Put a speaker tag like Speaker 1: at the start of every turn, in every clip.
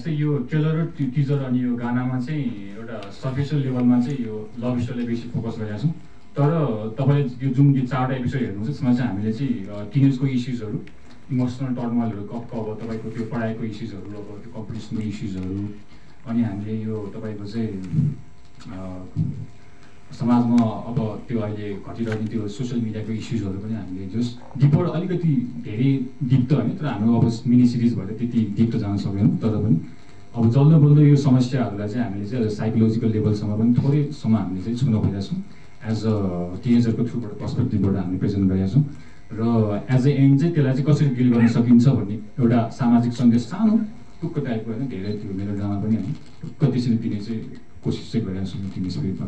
Speaker 1: जस्तै यो ट्रेलर र टिजर अनि यो गानामा चाहिँ एउटा सर्फेसियल लेभलमा चाहिँ यो लभ स्टोरीलाई बेसी फोकस गरेका छौँ। तर तपाईँले यो जुन यो 4वटा एपिसोड हेर्नुहुन्छ त्यसमा चाहिँ हामीले चाहिँ टिनेजको इस्युजहरू, इमोसनल टर्मलहरू, अब तपाईँको त्यो पढाइको इस्युजहरू, अब त्यो कम्पिटिसनको इस्युजहरू, अनि हामीले यो तपाईँको चाहिँ समाजमा अब त्यो अहिले घटिरहेको त्यो सोसियल मिडियाको इस्युजहरू पनि हामीले जस डिपर अलिकति धेरै डिप त होइन, तर हाम्रो अब मिनी सिरिज भएर त्यति डिप त जान सक्दैनौँ। तर पनि अब जल्दो बल्दो यो समस्याहरूलाई चाहिँ हामीले चाहिँ साइकोलोजिकल लेभलसम्म पनि थोरैसम्म हामीले चाहिँ छुन खोजेका छौँ। एज अ टिनेजरको थ्रुबाट पर्सपेक्टिभबाट हामीले प्रेजेन्ट गरेका छौँ र एज अ एन्ड चाहिँ त्यसलाई चाहिँ कसरी डिल गर्न सकिन्छ भन्ने एउटा सामाजिक सन्देश सानो टुक्क टाइपको होइन, धेरै त्यो मेरो ड्रामा पनि होइन, टुक्क त्यसरी दिने चाहिँ कोसिस चाहिँ गरिरहेको छु टिनेज पिरियडमा।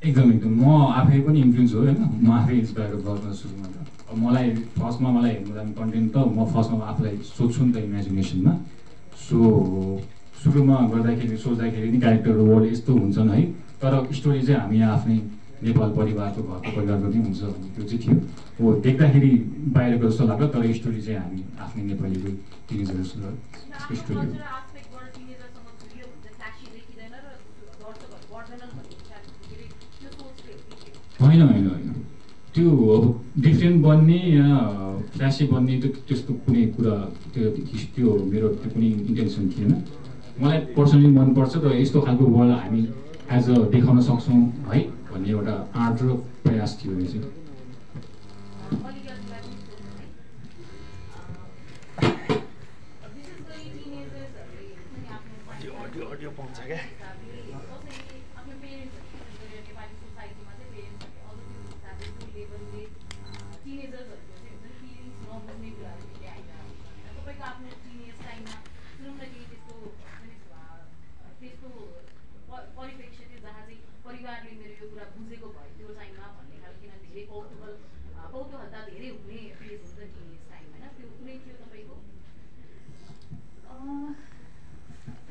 Speaker 1: एकदम म आफै पनि इन्फ्लुएन्स हो होइन, म आफै इन्सपायर गर्न सुरुमा त अब मलाई फर्स्टमा मलाई हेर्नु जाने कन्टेन्ट त म फर्स्टमा आफूलाई सोध्छु नि त इमेजिनेसनमा। सो सुरुमा सोच्दाखेरि नि क्यारेक्टर वर्ल्ड यस्तो हुन्छन् है, तर स्टोरी चाहिँ हामी आफ्नै नेपाल परिवारको घरको परिवारको नै हुन्छ भन्ने त्यो चाहिँ थियो। हो देख्दाखेरि बाहिरको जस्तो लाग्यो, तर स्टोरी चाहिँ हामी आफ्नै नेपालीको टिनेजर्सको स्टोरी हो। होइन त्यो अब डिफ्रेन्ट बन्ने या फ्ल्यासी बन्ने त्यस्तो कुनै कुरा त्यो मेरो त्यो कुनै इन्टेन्सन थिएन। मलाई पर्सनली मनपर्छ र यस्तो खालको वर्ल्ड हामी एज अ देखाउन सक्छौँ है भन्ने एउटा आँट र प्रयास थियो यो चाहिँ।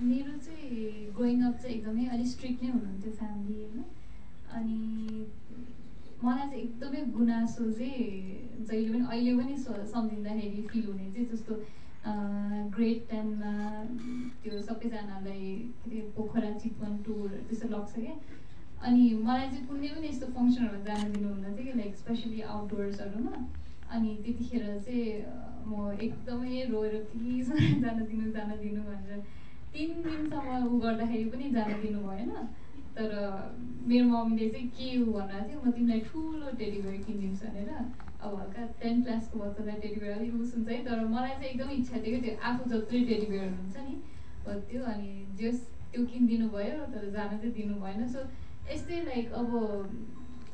Speaker 2: मेरो चाहिँ ग्रोइङ अप चाहिँ एकदमै अलिक स्ट्रिक्ट नै हुनुहुन्थ्यो फ्यामिली होइन। अनि मलाई चाहिँ एकदमै गुनासो चाहिँ जहिले पनि अहिले पनि सम्झिँदाखेरि फिल हुने चाहिँ जस्तो ग्रेड 10मा त्यो सबैजनालाई के अरे पोखरा चितवन टुर त्यस्तो लाग्छ क्या। अनि मलाई चाहिँ कुनै पनि यस्तो फङ्सनहरूमा जान दिनुहुन्न थियो कि लाइक स्पेसली आउटडोर्सहरूमा। अनि त्यतिखेर चाहिँ म एकदमै रोएर प्लिज जान दिनु भनेर 3 दिनसम्म उ गर्दाखेरि पनि जान दिनु भएन। तर मेरो मम्मीले चाहिँ के भनेको थियो, म तिमीलाई ठुलो टेडी बेयर किनिदिन्छु भनेर। अब हल्का 10 क्लासको बच्चालाई टेडी बेयर अलिक उस हुन्छ है, तर मलाई चाहिँ एकदमै इच्छा थियो कि त्यो आफू जत्रै टेडी बेयर हुन्छ नि त्यो, अनि जस त्यो किनिदिनु भयो तर जान चाहिँ दिनु भएन। सो यस्तै लाइक अब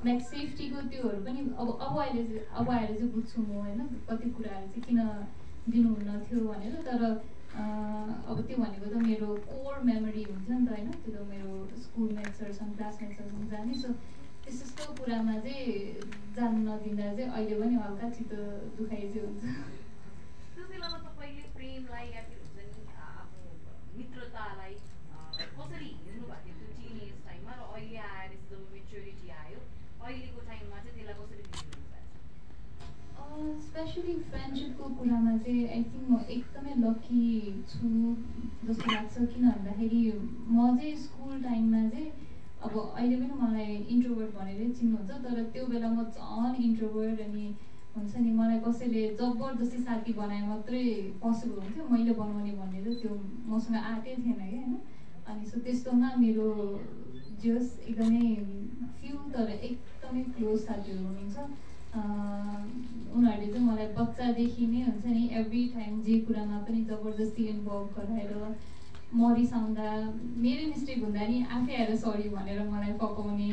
Speaker 2: लाइक सेफ्टीको त्योहरू पनि अब आएर चाहिँ बुझ्छु म होइन कति कुराहरू चाहिँ किन दिनुहुन्न थियो भनेर। तर अब त्यो भनेको त मेरो कोर मेमोरी हुन्छ नि त होइन, त्यो त मेरो स्कुल मेट्सहरूसँग क्लासमेट्सहरूसँग जाने। सो त्यस्तो कुरामा चाहिँ जानु नदिँदा चाहिँ अहिले पनि हल्का चित्त दुखाइ चाहिँ हुन्छ।
Speaker 3: त्यो बेलामा तपाईँले प्रेमलाई या हुन्छ नि आफ्नो मित्रतालाई कसरी हेर्नु भएको थियो त्यो टिनेज टाइममा, र अहिले आएर जब मेच्योरिटी आयो अहिलेको टाइममा चाहिँ त्यसलाई कसरी देख्नु भएको छ?
Speaker 2: स्पेसली फ्रेन्डसिपको कुरामा चाहिँ आई थिङ्क म एकदमै लकी छु जस्तो लाग्छ। किन भन्दाखेरि म चाहिँ स्कुल टाइममा चाहिँ अब अहिले पनि मलाई इन्ट्रोभर्ट भनेरै चिन्नुहुन्छ, तर त्यो बेला म झन् इन्ट्रोभर्ट। अनि हुन्छ नि मलाई कसैले जबरजस्ती साथी बनाए मात्रै पोसिबल हुन्थ्यो, मैले बनाउने भन्ने चाहिँ त्यो मसँग आँटै थिएन क्या होइन। अनि सो त्यस्तोमा मेरो जस एकदमै फ्यु तर एकदमै क्लोज साथीहरू हुनुहुन्छ। उनीहरूले चाहिँ मलाई बच्चादेखि नै हुन्छ नि एभ्री टाइम जे कुरामा पनि जबरजस्ती इन्भल्भ गराएर मरिसाउँदा मेरै मिस्टेक हुँदा नि आफै आएर सरी भनेर मलाई पकाउने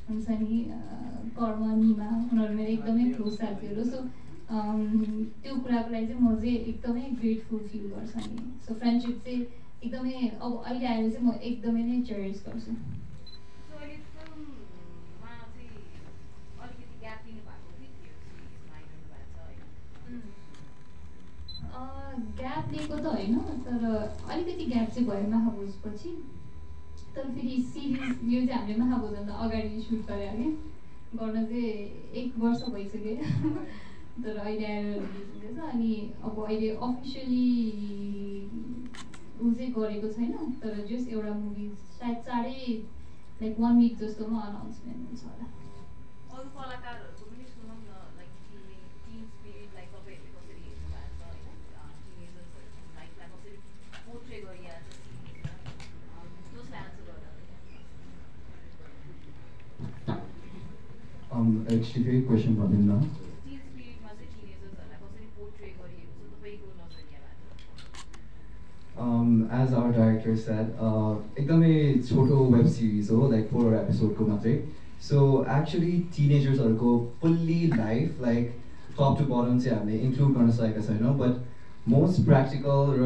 Speaker 2: हुन्छ नि कर्म निमा उनीहरू मेरो एकदमै क्लोज साथीहरू। सो त्यो कुराको लागि चाहिँ म चाहिँ एकदमै ग्रेटफुल फिल गर्छु नि। सो फ्रेन्डसिप चाहिँ एकदमै अब अहिले आएर चाहिँ म एकदमै नै चेरिस गर्छु। ग्याप दिएको त होइन, तर अलिकति ग्याप चाहिँ भयो महाभोजपछि। तर फेरि सिरिज यो चाहिँ हामीले महाभोजभन्दा अगाडि सुट गरे कि गर्न चाहिँ 1 वर्ष भइसक्यो तर अहिले आएर रिलिज हुँदैछ अनि अब अहिले अफिसियली ऊ चाहिँ गरेको छैन तर जस्ट एउटा मुभी सायद चाँडै लाइक 1 विक जस्तोमा अनाउन्समेन्ट हुन्छ होला
Speaker 3: अरू कलाकारहरूको पनि सुनौँ न लाइक टिम स्पिरिटलाई तपाईँहरूले कसरी हेर्नु भएको छ होइन टिनेजर्सहरूको लाइफलाई कसरी पोर्ट्रे गरिरहेको छ जसलाई आन्सर गर्दा
Speaker 4: एक्चुअली फेरि क्वेसन भनिदिनु न
Speaker 3: टिम स्पिरिटमा चाहिँ टिनेजर्सहरूलाई कसरी पोर्ट्रे गरिएको छ तपाईँको नजरियाबाट
Speaker 4: as our director said, एकदमै छोटो वेब सिरिज हो लाइक 4 एपिसोडको मात्रै सो एक्चुअली टिनेजर्सहरूको fully life like top to bottom चाहिँ हामीले इन्क्लुड गर्न सकेका छैनौँ बट मोस्ट प्र्याक्टिकल र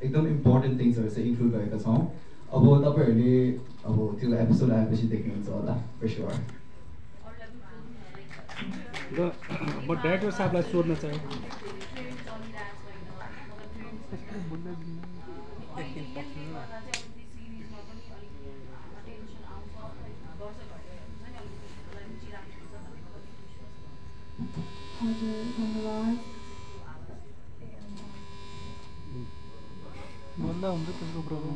Speaker 4: एकदम इम्पोर्टेन्ट थिङ्सहरू चाहिँ इन्क्लुड गरेका छौँ अब तपाईँहरूले अब त्यो एपिसोड आएपछि देख्नुहुन्छ होला फर स्योर
Speaker 5: म डाइरेक्टर साहबलाई सोध्न चाहेँ
Speaker 2: हजुर धन्यवाद
Speaker 5: बोल्दा हुन्छ त्यसको प्रब्लम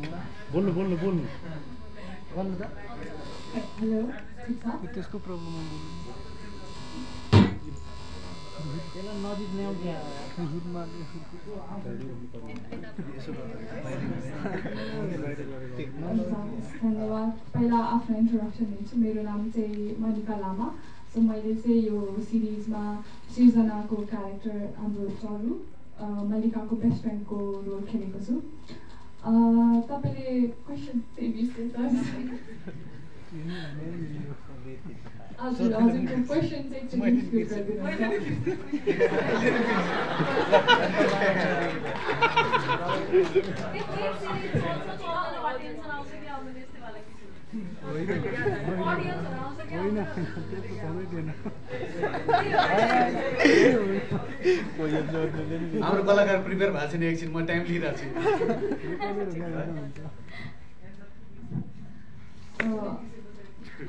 Speaker 5: बोल्नु बोल्नु बोल्नु बोल्नु त
Speaker 2: हेलो ठिक छ
Speaker 5: त्यसको प्रब्लम त्यसलाई नजिक ल्याउँछ
Speaker 2: धन्यवाद पहिला आफ्नो इन्ट्रोडक्सन दिन्छु मेरो नाम चाहिँ मनिका लामा सो मैले चाहिँ यो सिरिजमा सृजनाको क्यारेक्टर हाम्रो चरु मल्लिकाको बेस्ट फ्रेन्डको रोल खेलेको छु तपाईँले क्वेसन चाहिँ बिर्सेछ हजुर हजुरको क्वेसन चाहिँ एकचोटि रिपिट
Speaker 6: हाम्रो कलाकार प्रिपेयर भएको छैन एकछिन म टाइम लिइरहेको छु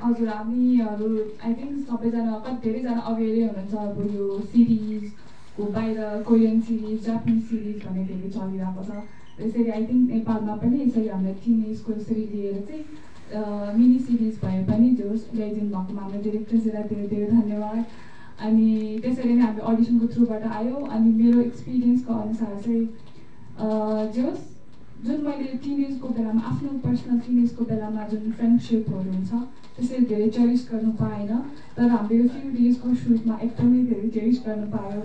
Speaker 2: हजुर हामीहरू आई थिङ्क सबैजना धेरैजना अवेरै हुनुहुन्छ अब यो सिरिजको बाहिर कोरियन सिरिज जापानिज सिरिज भन्ने धेरै चलिरहेको छ त्यसरी आई थिङ्क नेपालमा पनि यसरी हामीले टिनेजको यसरी लिएर चाहिँ मिनी सिरिज भए पनि जोस् ल्याइदिनु भएकोमा हाम्रो डिरेक्टर्सलाई धेरै धेरै धन्यवाद अनि त्यसरी नै हामी अडिसनको थ्रुबाट आयो अनि मेरो एक्सपिरियन्सको अनुसार चाहिँ जोस् जुन मैले टिनेजको बेलामा आफ्नो पर्सनल टिनेजको बेलामा जुन फ्रेन्डसिपहरू हुन्छ त्यसरी धेरै चेरिस गर्नु पाएन तर हाम्रो यो फ्यु डेजको सुटमा एकदमै धेरै चेरिस गर्नु पायो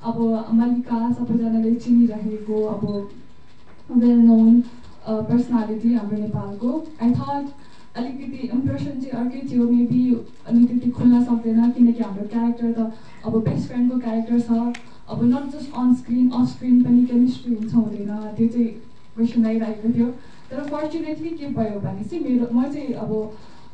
Speaker 2: अब मल्लिका सबैजनाले चिनिरहेको अब वेल नोन पर्सनालिटी हाम्रो नेपालको आई थट अलिकति इम्प्रेसन चाहिँ अर्कै थियो मेबी अलिकति खुल्न सक्दैन किनकि हाम्रो क्यारेक्टर त अब बेस्ट फ्रेन्डको क्यारेक्टर छ अब not just on screen off screen पनि केमिस्ट्री हुन्छ हुँदैन त्यो चाहिँ क्वेसन आइरहेको थियो तर फर्चुनेटली के भयो भने चाहिँ म चाहिँ अब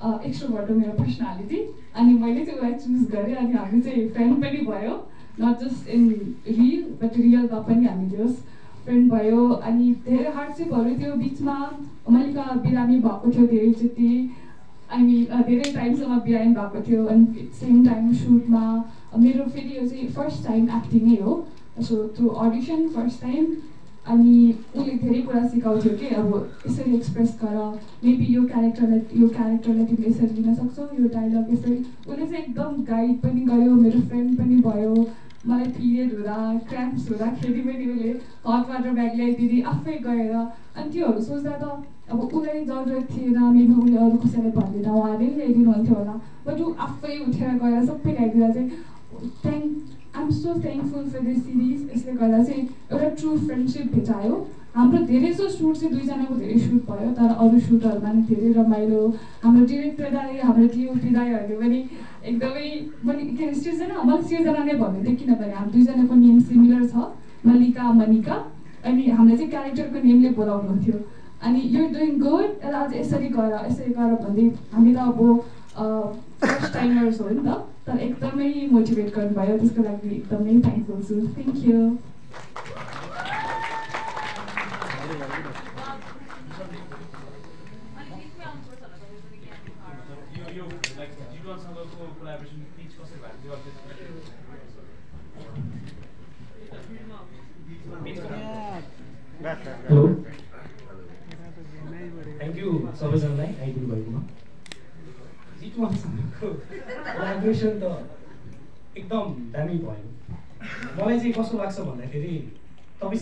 Speaker 2: एक्स्ट्रोभर्ट हो मेरो पर्सनालिटी अनि मैले चाहिँ उसलाई चुज गरेँ अनि हामी चाहिँ फ्रेन्ड पनि भयो not just in real but रियलमा पनि हामी जस फ्रेन्ड भयो अनि धेरै हार्डसिपहरू थियो बिचमा मल्लिका बिरामी भएको थियो धेरैचोटि आई मिन धेरै टाइमसम्म बिरामी भएको थियो अनि सेम टाइम सुटमा मेरो फेरि यो चाहिँ फर्स्ट टाइम एक्टिङै हो so through audition first time अनि उसले धेरै कुरा सिकाउँथ्यो कि अब यसरी एक्सप्रेस गर मेबी यो क्यारेक्टरलाई तिमीले यसरी लिन सक्छौ यो डायलग यसरी उसले चाहिँ एकदम गाइड पनि गर्यो मेरो फ्रेन्ड पनि भयो मलाई पिरियड हुँदा क्राम्प्स हुँदाखेरि पनि उसले हट वाटर ब्याग ल्याइदिने आफै गएर अनि त्योहरू सोच्दा त अब उसलाई जरुरत थिएन मेबी उसले अरू कसैलाई भन्दैन उहाँले ल्याइदिनुहुन्थ्यो होला बट ऊ आफै उठेर गएर सबै ल्याइदिँदा चाहिँ I am so thankful for this series यसले गर्दा चाहिँ एउटा ट्रु फ्रेन्डसिप भेटायो हाम्रो धेरै जस्तो सुट चाहिँ दुईजनाको धेरै सुट भयो तर अरू सुटहरूमा पनि धेरै रमाइलो हाम्रो डिरेक्टर दाई हाम्रो डिओपी दाईहरूले पनि एकदमै मैले सृजना मलाई सृजना नै भन्नु थियो किनभने हाम्रो दुईजनाको नेम सिमिलर छ मल्लिका मनिका अनि हामीलाई चाहिँ क्यारेक्टरको नेमले बोलाउनुहुन्थ्यो अनि यु डुइङ गुड यसलाई अझ यसरी गर भन्दै हामी त अब फर्स्ट टाइमर्स हो नि त तर एकदमै मोटिभेट गर्नुभयो त्यसको लागि एकदमै थ्याङ्कफुल छु thank you
Speaker 7: yo like जिटवानसँगको collaboration pitch कसरी भएको
Speaker 5: हेलो थ्याङ्क यू सबैजनालाई आइदिनु भएकोमा जिटवानसँगको कोलाबोरेसन त एकदम दामी भयो मलाई चाहिँ कस्तो लाग्छ भन्दाखेरि तपाईँ